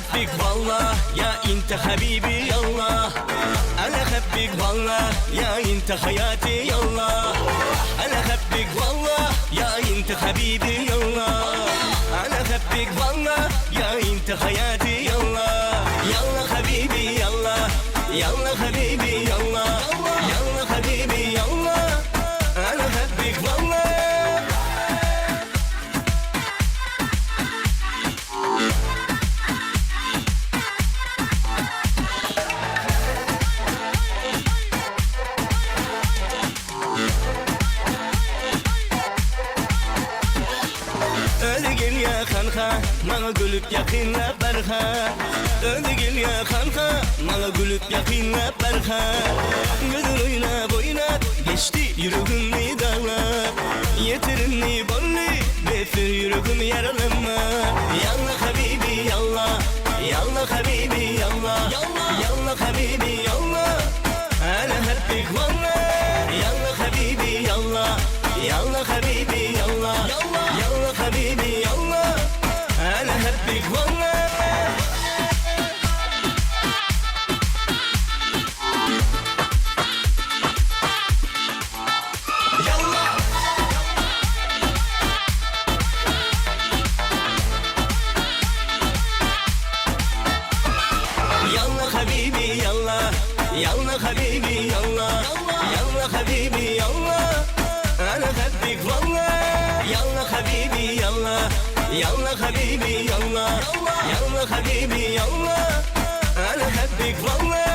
احبك والله يا انت حبيبي يلا انا احبك والله يا انت حياتي يلا انا احبك والله يا انت حبيبي يلا انا احبك والله يا انت حياتي يلا يلا حبيبي يلا يلا حبيبي يلا يلا حبيبي يلا انا احبك والله. Öyle gel ya kanka, bana gülüp yakınla barha. Öyle gel ya kanka, bana gülüp yakınla barha. Gözün oyna boyna, geçti yüreğimi dağla. Yeterini bolli, befir yüreğimi yaralanma. Yalla habibi yalla, yalla habibi yalla. Yalla habibi yalla, أنا هبك والله. يلا حبيبي يلا، يلا حبيبي يلا، يلا حبيبي يلا، أنا هبك والله. يلا يلا حبيبي يلا، يلا حبيبي يلا، يلا حبيبي يلا، انا احبك والله. يلا حبيبي يلا، يلا حبيبي يلا، يلا حبيبي يلا، انا احبك والله.